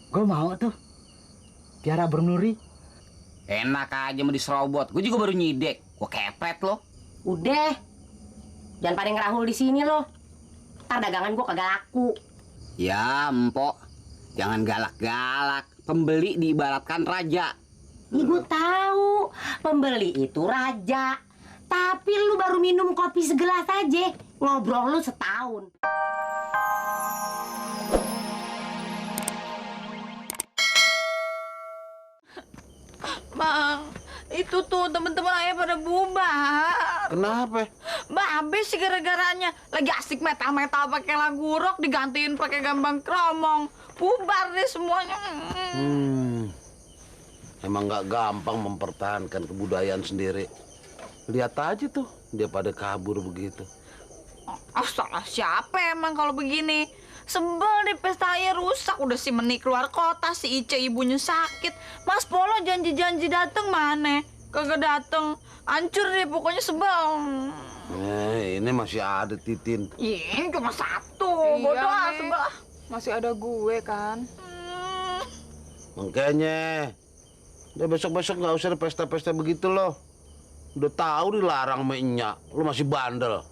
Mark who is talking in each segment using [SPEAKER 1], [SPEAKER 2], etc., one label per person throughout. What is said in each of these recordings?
[SPEAKER 1] Gue mau tuh piara burung nuri.
[SPEAKER 2] Enak aja mau diserobot. Gue juga baru nyidek. Gue kepret lo.
[SPEAKER 3] Udah, jangan pada ngerahul di sini loh. Ntar dagangan gua kagak laku.
[SPEAKER 2] Ya, Empok. Jangan galak-galak. Pembeli diibaratkan raja.
[SPEAKER 3] Ibu tahu pembeli itu raja. Tapi lu baru minum kopi segelas aja, ngobrol lu setahun.
[SPEAKER 4] Bang, itu tuh temen-temen ayah pada bubar.
[SPEAKER 5] Kenapa?
[SPEAKER 4] Babe sih gara-garanya lagi asik metal-metal pakai lagu rock digantiin pakai gambang kromong. Bubar deh semuanya.
[SPEAKER 5] Emang nggak gampang mempertahankan kebudayaan sendiri. Lihat aja tuh, dia pada kabur begitu.
[SPEAKER 4] Salah siapa emang kalau begini? Sebel deh pesta ayah rusak. Udah si Meni keluar kota, si Ice ibunya sakit. Mas Polo janji-janji dateng mana? Kagak dateng. Hancur deh pokoknya sebel.
[SPEAKER 5] Ini masih ada Titin.
[SPEAKER 4] Ini cuma satu. Bodoh ah sebel.
[SPEAKER 6] Masih ada gue kan.
[SPEAKER 5] Makanya, udah besok-besok nggak usah ada pesta-pesta begitu loh. Udah tahu dilarang sama Enya, lu masih bandel.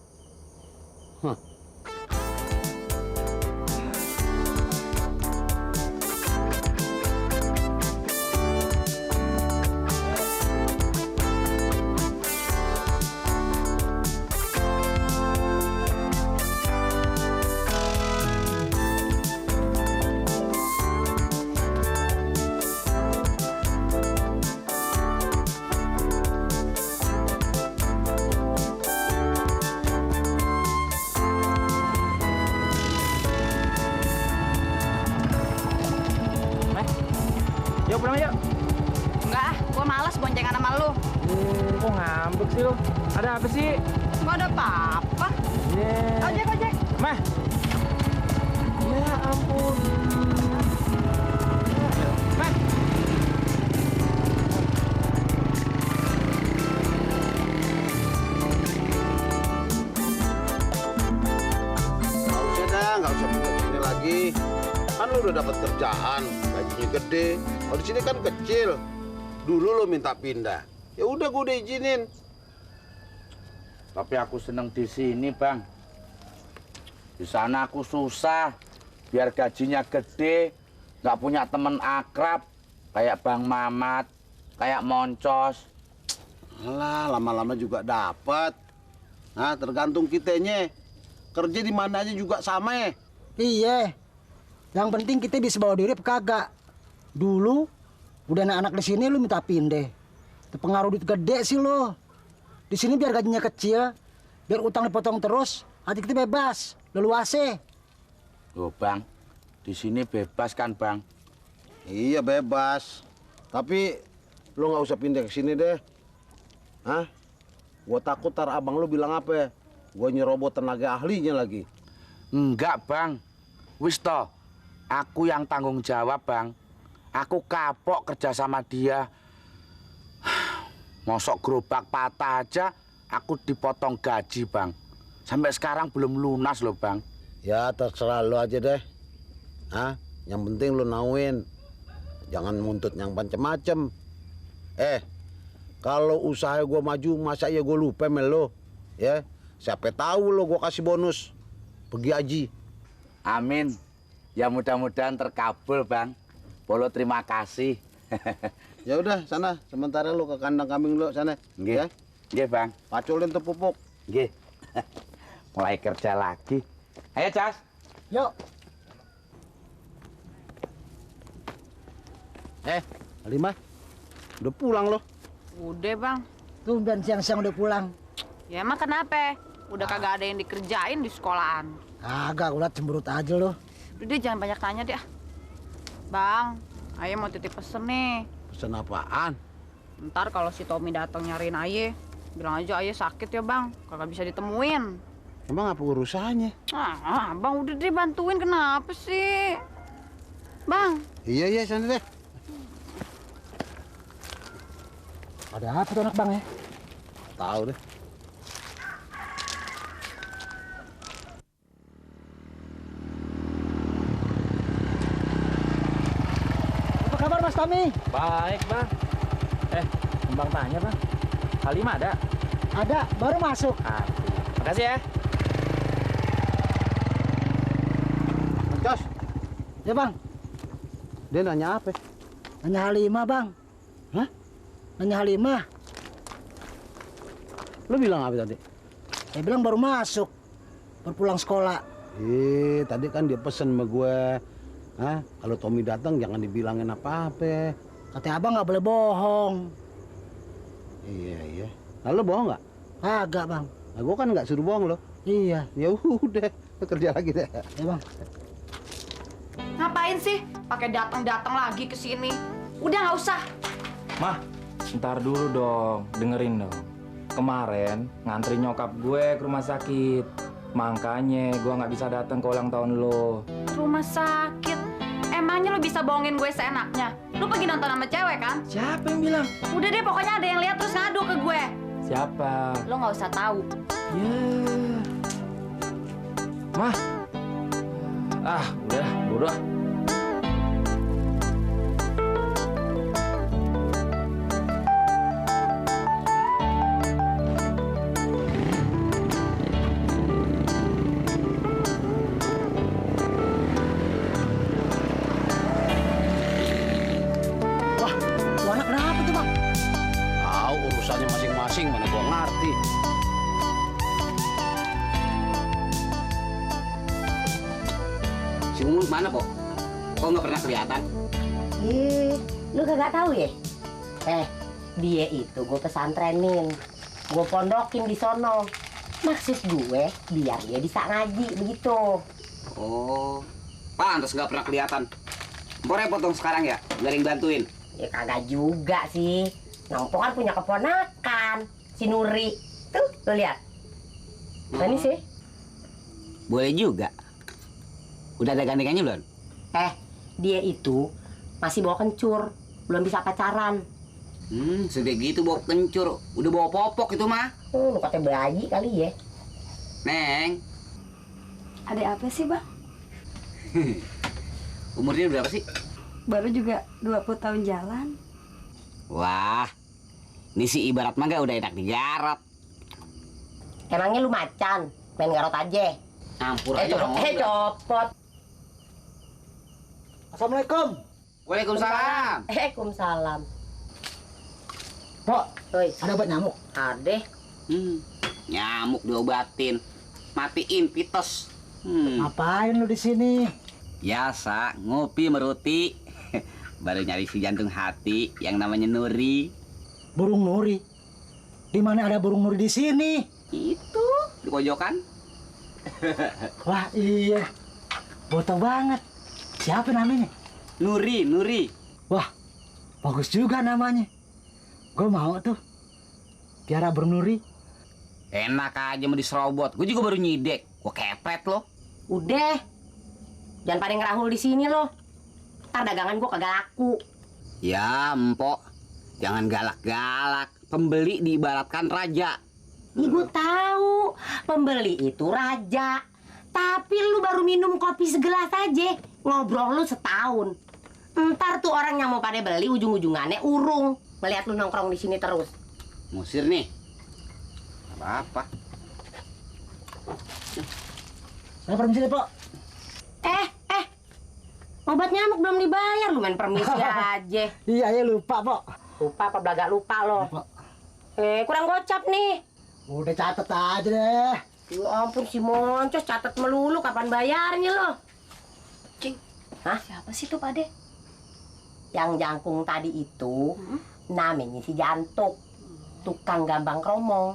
[SPEAKER 1] Yuk pulang yuk.
[SPEAKER 4] Enggak, gue malas boncengan sama lu.
[SPEAKER 1] Kok ngambek sih lo? Ada apa sih?
[SPEAKER 4] Gak ada apa-apa. Ojek, ojek.
[SPEAKER 1] Mah. Ya ampun. Mah.
[SPEAKER 5] Nggak usah pindah ke sini lagi. Kan lu udah dapat kerjaan, gajinya gede. Kalau di sini kan kecil. Dulu lu minta pindah. Ya udah gue udah izinin.
[SPEAKER 2] Tapi aku seneng di sini, Bang. Di sana aku susah. Biar gajinya gede, nggak punya temen akrab. Kayak Bang Mamat, kayak Moncos.
[SPEAKER 5] Alah, lama-lama juga dapat. Nah, tergantung kitanya. Kerja di mana aja juga sama ya.
[SPEAKER 1] Iya. Yang penting kita bisa bawa diri apa kagak. Dulu udah anak-anak di sini lu minta pindah. Terpengaruh duit gede sih lo. Di sini biar gajinya kecil, biar utang dipotong terus, hati kita bebas, leluasa.
[SPEAKER 2] Loh, Bang. Di sini bebas kan, Bang?
[SPEAKER 5] Iya bebas. Tapi lu nggak usah pindah ke sini deh. Hah? Gua takut tar abang lu bilang apa ya? Gua nyerobot tenaga ahlinya lagi.
[SPEAKER 2] Enggak, Bang. Wis toh, aku yang tanggung jawab, Bang. Aku kapok kerja sama dia. Mosok gerobak patah aja, aku dipotong gaji, Bang. Sampai sekarang belum lunas loh, Bang.
[SPEAKER 5] Ya terserah lu aja deh. Hah? Yang penting lu nauin. Jangan nuntut yang macem-macem. Kalau usaha gua maju, masa ya gua lupa mel lo? Ya, siapa tahu lo gua kasih bonus. Pergi haji.
[SPEAKER 2] Amin. Ya mudah-mudahan terkabul, Bang. Polo terima kasih.
[SPEAKER 5] Ya udah sana, sementara lu ke kandang kambing lu sana.
[SPEAKER 2] Nggih.
[SPEAKER 5] Ya.
[SPEAKER 2] Nggih, Bang.
[SPEAKER 5] Paculin tuh pupuk.
[SPEAKER 2] Nggih. Mulai kerja lagi. Ayo, Cas.
[SPEAKER 1] Yuk.
[SPEAKER 5] Halimah, udah pulang lo.
[SPEAKER 4] Udah, Bang.
[SPEAKER 1] Tumben siang-siang udah pulang.
[SPEAKER 4] Ya emang kenapa? Udah kagak ada yang dikerjain di sekolahan.
[SPEAKER 1] Kagak, udah cemberut aja lo.
[SPEAKER 4] Udah deh, jangan banyak tanya deh. Bang, ayah mau titip pesen nih.
[SPEAKER 5] Pesen apaan?
[SPEAKER 4] Ntar kalau si Tommy datang nyariin ayah, bilang aja ayah sakit ya, Bang. Kagak bisa ditemuin.
[SPEAKER 5] Emang apa urusannya?
[SPEAKER 4] Bang udah deh bantuin, kenapa sih? Bang.
[SPEAKER 5] Iya, sana deh.
[SPEAKER 1] Ada apa tuh anak bang ya?
[SPEAKER 5] Tahu deh.
[SPEAKER 1] Mas Tommy?
[SPEAKER 7] Baik, Bang. Bang tanya, Bang. Halim ada?
[SPEAKER 1] Ada, baru masuk.
[SPEAKER 7] Makasih ya.
[SPEAKER 5] Jos,
[SPEAKER 1] Ya bang,
[SPEAKER 5] dia nanya apa?
[SPEAKER 1] nanya Halimah bang.
[SPEAKER 5] Hah?
[SPEAKER 1] Nanya Halimah.
[SPEAKER 5] Lu bilang apa tadi?
[SPEAKER 1] Saya bilang baru masuk, baru pulang sekolah.
[SPEAKER 5] Tadi kan dia pesen sama gue. Hah? Kalau Tommy datang jangan dibilangin apa-apa.
[SPEAKER 1] Katanya abang nggak boleh bohong.
[SPEAKER 5] Iya. Lalu bohong nggak?
[SPEAKER 1] Kagak bang.
[SPEAKER 5] Nah, gue kan nggak suruh bohong lo.
[SPEAKER 1] Iya,
[SPEAKER 5] Ya udah, kerja lagi deh.
[SPEAKER 1] ya bang.
[SPEAKER 4] Ngapain sih? Pakai datang-datang lagi ke sini. Udah nggak usah.
[SPEAKER 7] Mah, ntar dulu dong. Dengerin dong. Kemarin ngantri nyokap gue ke rumah sakit. Makanya gue nggak bisa datang ke ulang tahun lo.
[SPEAKER 4] Rumah sakit. Emangnya lu bisa bohongin gue seenaknya? Lu pergi nonton sama cewek kan?
[SPEAKER 7] Siapa yang bilang?
[SPEAKER 4] Udah deh, pokoknya ada yang lihat terus ngadu ke gue.
[SPEAKER 7] Siapa?
[SPEAKER 4] Lo nggak usah tahu.
[SPEAKER 7] Ya. Mah. Udah, bodoh.
[SPEAKER 1] Wah, tuh anak kenapa tuh bang?
[SPEAKER 5] Tahu urusannya masing-masing, mana gua ngerti.
[SPEAKER 8] Si Mumut mana, Pok? Kok nggak pernah kelihatan?
[SPEAKER 3] Lu kagak tahu ya? Dia itu gue pesantrenin, gue pondokin di sono. Maksud gue biar dia bisa ngaji begitu.
[SPEAKER 8] Oh, pantas nggak pernah kelihatan. Mpok repot dong sekarang ya, nggak ada yang bantuin.
[SPEAKER 3] Ya kagak juga sih. Nampo kan punya keponakan, si Nuri. Tuh, lu lihat. Ini sih.
[SPEAKER 8] Boleh juga. Udah ada gandengannya belum?
[SPEAKER 3] Dia itu masih bawa kencur, belum bisa pacaran.
[SPEAKER 8] Sedih gitu bawa kencur. Udah bawa popok itu mah.
[SPEAKER 3] Lu katanya bayi kali ya.
[SPEAKER 8] Neng,
[SPEAKER 9] Ada apa sih, Bang?
[SPEAKER 8] umurnya berapa sih?
[SPEAKER 9] Baru juga 20 tahun jalan.
[SPEAKER 8] Wah, ini sih ibarat mangga udah enak digarap.
[SPEAKER 3] Emangnya lu macan, main garot aja.
[SPEAKER 8] Campur aja orang ngomong.
[SPEAKER 3] Copot.
[SPEAKER 1] Assalamualaikum.
[SPEAKER 8] Waalaikumsalam.
[SPEAKER 3] Waalaikumsalam.
[SPEAKER 1] Pok,
[SPEAKER 3] Woi,
[SPEAKER 1] ada obat nyamuk.
[SPEAKER 3] ada.
[SPEAKER 8] Nyamuk diobatin. Matiin pitos.
[SPEAKER 1] Ngapain lu di sini?
[SPEAKER 8] Biasa, ngopi meruti. Baru nyari si jantung hati yang namanya Nuri.
[SPEAKER 1] Burung Nuri. Di mana ada burung Nuri di sini?
[SPEAKER 8] Itu, di pojokan.
[SPEAKER 1] Wah iya, botol banget. Siapa namanya?
[SPEAKER 8] Nuri.
[SPEAKER 1] Wah, bagus juga namanya. Gue mau tuh piara burung Nuri.
[SPEAKER 8] Enak aja mau diserobot. Gue juga baru nyidek. Gue kepret loh.
[SPEAKER 3] Udah. Jangan pada ngerahul di sini loh. Ntar dagangan gua kagak laku.
[SPEAKER 8] Ya, Mpok. Jangan galak-galak. Pembeli diibaratkan raja.
[SPEAKER 3] Ih, gua tahu. Pembeli itu raja. Tapi lu baru minum kopi segelas aja. Ngobrol lu setahun. Ntar tuh orang yang mau pada beli ujung-ujungannya urung. Melihat lu nongkrong di sini terus.
[SPEAKER 8] Musir nih. Apa-apa.
[SPEAKER 1] Saya permisi deh, Pok.
[SPEAKER 3] Obat nyamuk belum dibayar. Lu main permisi aja.
[SPEAKER 1] Iya, ya lupa, Pok.
[SPEAKER 3] Lupa apa belagak lupa lo.
[SPEAKER 1] Lupa.
[SPEAKER 3] Kurang gocap nih.
[SPEAKER 1] Udah catet aja deh.
[SPEAKER 3] Ya ampun si Moncos catat melulu kapan bayarnya lo.
[SPEAKER 9] Cing,
[SPEAKER 3] Hah?
[SPEAKER 9] siapa sih tuh, Pade?
[SPEAKER 3] Yang jangkung tadi itu namanya si Jantuk. Tukang gambang kromong.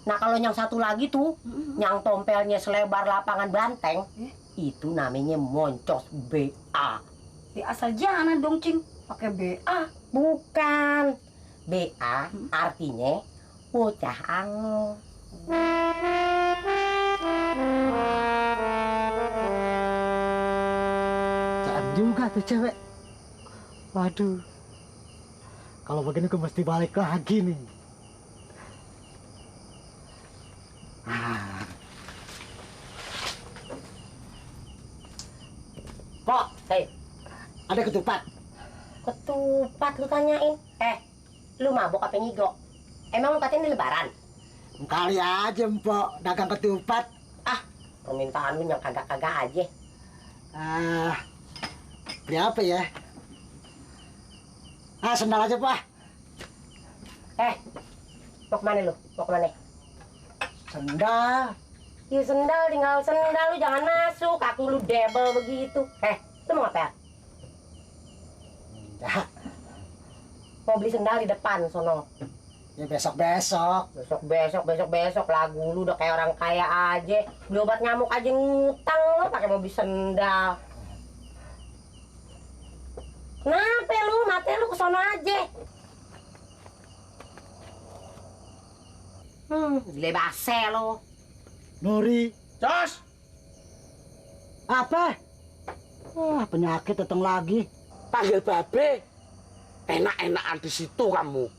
[SPEAKER 3] Nah kalau yang satu lagi tuh, yang tompelnya selebar lapangan banteng, itu namanya Moncos BA.
[SPEAKER 9] Ya asal jangan dong, Cing. Pakai BA.
[SPEAKER 3] Bukan. BA artinya bocah angol.
[SPEAKER 1] Jangan juga tuh cewek. Waduh. Kalau begini gue mesti balik lagi nih.
[SPEAKER 3] Pok,
[SPEAKER 1] Ada ketupat.
[SPEAKER 3] Ketupat lu tanyain. Lu mabok apa ngigo? Emang lu katanya ini lebaran?
[SPEAKER 1] Kali aja, Mpok, dagang ketupat.
[SPEAKER 3] Permintaan lu yang kagak-kagak aja.
[SPEAKER 1] Beli apa ya? Sendal aja, Pak.
[SPEAKER 3] Mau kemana lu? Mau kemana?
[SPEAKER 1] Sendal.
[SPEAKER 3] Ya sendal, tinggal sendal, lu jangan masuk. Kaki lu debel begitu. Lu mau apa?
[SPEAKER 1] Ya,
[SPEAKER 3] Mau beli sendal di depan, sono.
[SPEAKER 1] ya besok-besok.
[SPEAKER 3] Besok lagu lu udah kayak orang kaya aja. Beli obat nyamuk aja ngutang lu pakai mau beli sendal. Kenapa lu? Mati lu ke sono aja. Gile base lu.
[SPEAKER 1] Nuri.
[SPEAKER 2] Jos,
[SPEAKER 1] Apa? Penyakit datang lagi.
[SPEAKER 2] panggil babe. Enak-enakan di situ kamu.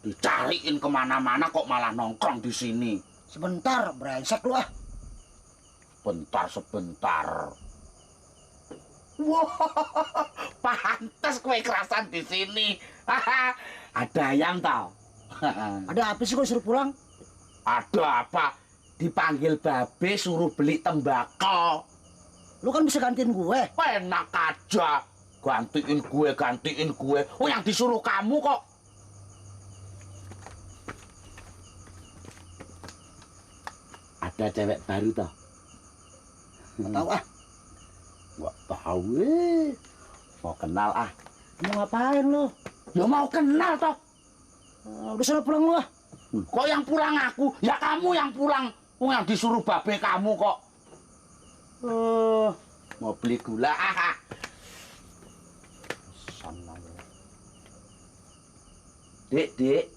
[SPEAKER 2] Dicariin kemana-mana kok malah nongkrong di sini.
[SPEAKER 1] Sebentar, brengsek lu ah.
[SPEAKER 2] Bentar sebentar. Wah, pantes kue kerasan di sini. Ada yang tahu?
[SPEAKER 1] Ada apa sih kok suruh pulang?
[SPEAKER 2] Ada apa? Dipanggil babe suruh beli tembakau.
[SPEAKER 1] Lu kan bisa gantiin gue.
[SPEAKER 2] Enak aja. Gantiin gue. Oh, yang disuruh kamu kok. Ada cewek baru toh?
[SPEAKER 1] Nggak tahu ah.
[SPEAKER 2] Nggak tahu Mau kenal ah.
[SPEAKER 1] Mau ngapain lu?
[SPEAKER 2] Ya mau kenal toh.
[SPEAKER 1] Udah sana pulang lu ah.
[SPEAKER 2] Kok yang pulang aku? Ya kamu yang pulang. Oh, yang disuruh babe kamu kok. Mau beli gula. Sana. Dek.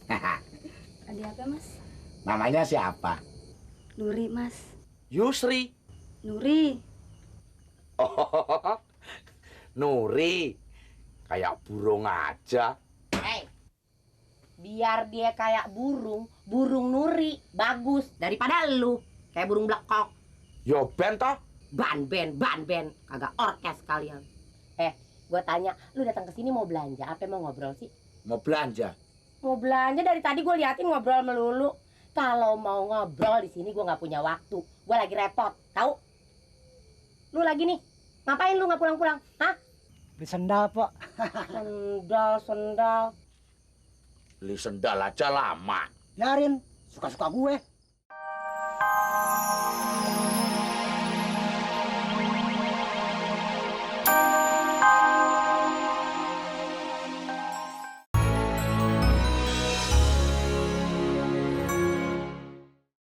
[SPEAKER 9] Ada apa, Mas?
[SPEAKER 2] Namanya siapa?
[SPEAKER 9] Nuri, Mas.
[SPEAKER 2] Yusri.
[SPEAKER 9] Nuri.
[SPEAKER 2] Oh, Nuri. Kayak burung aja.
[SPEAKER 3] Biar dia kayak burung Nuri bagus daripada lu kayak burung blekok.
[SPEAKER 2] Yo ben toh.
[SPEAKER 3] Ban ben, kagak orkes kalian. Gue tanya, lu datang ke sini mau belanja apa mau ngobrol sih?
[SPEAKER 2] Mau belanja.
[SPEAKER 3] Mau belanja dari tadi gue liatin ngobrol melulu. Kalau mau ngobrol di sini gue nggak punya waktu. Gue lagi repot, tahu? Lu lagi nih, ngapain lu nggak pulang-pulang? Hah?
[SPEAKER 1] Beli sendal, Pak.
[SPEAKER 3] Sendal.
[SPEAKER 2] Beli sendal aja lama.
[SPEAKER 1] Biarin, suka-suka gue.